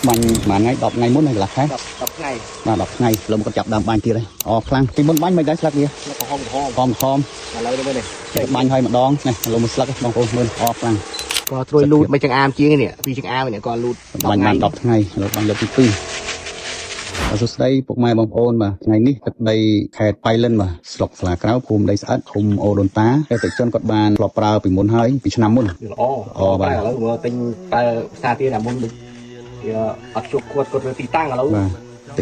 បាញ់ប្រហែលថ្ងៃ10ថ្ងៃមុនហើយកន្លះខែ 10ថ្ងៃ បាទ10ថ្ងៃលើមកគាត់ចាប់ដើមបាញ់ទៀតហើយអខ្លាំងពីមុនបាញ់មិនដែរស្លឹកវា ក្រហមក្រហម ខំខំ ឥឡូវនេះមើលនេះ បាញ់ហើយម្ដងនេះលើមួយស្លឹកបងប្អូនមើលអខ្លាំង ក៏ត្រួយលូតមិនចង្អាមជាងនេះពីចង្អាមនេះក៏លូត បាញ់បាន10ថ្ងៃឥឡូវបាញ់លើកទី2បាទសួស្តីពុកម៉ែបងប្អូនបាទថ្ងៃនេះទឹកដីខេត្តបៃលិនបាទស្រុកស្លាក្រៅភូមិដីស្អិតឃុំអូដូនតាអតិជនគាត់បានធ្លាប់ប្រើពីមុនហើយពីឆ្នាំមុន វាល្អ ល្អបាទ ឥឡូវមើលទិញតែផ្សារទៀតអាមុនដូចវាអត់ជួបគាត់គាត់រើទីតាំងឥឡូវ បាទ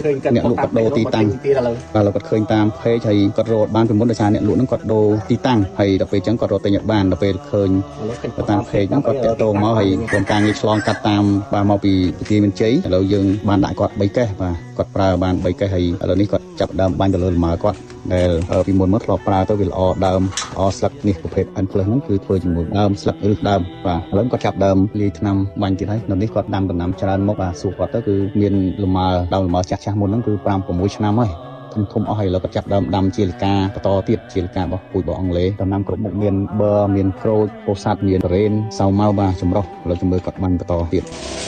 ឃើញគាត់ អ្នកលក់គាត់ដូរទីតាំង ទៀតឥឡូវ បាទលោកគាត់ឃើញតាម page ហើយគាត់រកបានពីមុនដោយសារអ្នកលក់ហ្នឹងគាត់ដូរទីតាំងហើយដល់ពេលអញ្ចឹងគាត់រកទិញអត់បានដល់ពេលឃើញ ឥឡូវឃើញ តាម page ហ្នឹងគាត់តាក់ទងមកហើយក្រុមការងារឆ្លងកាត់តាមបាទមកពីពធាមានជ័យឥឡូវយើងបានដាក់គាត់3កេសបាទគាត់ប្រើបាន3កេសហើយឥឡូវនេះគាត់ចាប់ដើមបាញ់ទៅលើលម៉ើគាត់ដែលពីមុនមកធ្លាប់ប្រើទៅវាល្អដើមល្អស្លឹកនេះប្រភេទ N+ ហ្នឹងគឺធ្វើជាមួយដើមស្លឹកឬដើមបាទឥឡូវគាត់ចាប់ដើមលាយថ្នាំបាញ់ទៀតហើយនៅនេះគាត់ដាំដំណាំច្រើនមកបាទសួរគាត់ទៅគឺមានលម៉ើដើមលម៉ើចាស់ចាស់មុនហ្នឹងគឺ5 6ឆ្នាំហើយ ធំធំអស់ហើយឥឡូវក៏ចាប់ដើមដាំជាលិកាបន្តទៀតជាលិការបស់ពូជរបស់អង់គ្លេសដំណាំគ្រប់មុខមានប័រមានក្រូចពោធិ៍សាត់មានរ៉េនសៅម៉ៅបាទចម្រុះឥឡូវជំរឿគាត់បាញ់បន្តទៀត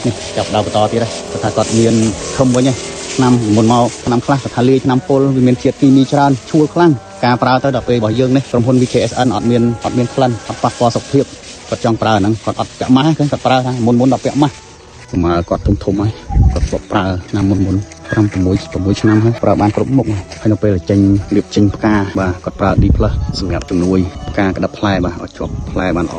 នេះចាប់ដើមបន្តទៀតហើយគាត់ថាគាត់មានខំវិញហើយឆ្នាំមុនមកឆ្នាំខ្លះគាត់ថាលាយឆ្នាំពុលវាមានជាតិគីមីច្រើនឈួលខ្លាំងការប្រើទៅដល់ពេលរបស់យើងនេះក្រុមហ៊ុន VKSN អត់មានអត់មានក្លិនអត់ប៉ះពាល់សុខភាពគាត់ចង់ប្រើហ្នឹងគាត់អត់ពាក់ម៉ាស់គាត់ប្រើថាមុនមុនដល់ពាក់ម៉ាស់ សម្រាប់គាត់ធំធំហើយគាត់ធ្លាប់ប្រើឆ្នាំមុនមុន5 6 6ឆ្នាំហើយប្រើបានគ្រប់មុខហើយនៅពេលចេញរៀបចេញផ្កាបាទគាត់ប្រើ D+ សម្រាប់ជំនួយផ្កាក្តាប់ផ្លែបាទឲ្យជាប់ផ្លែបានល្អ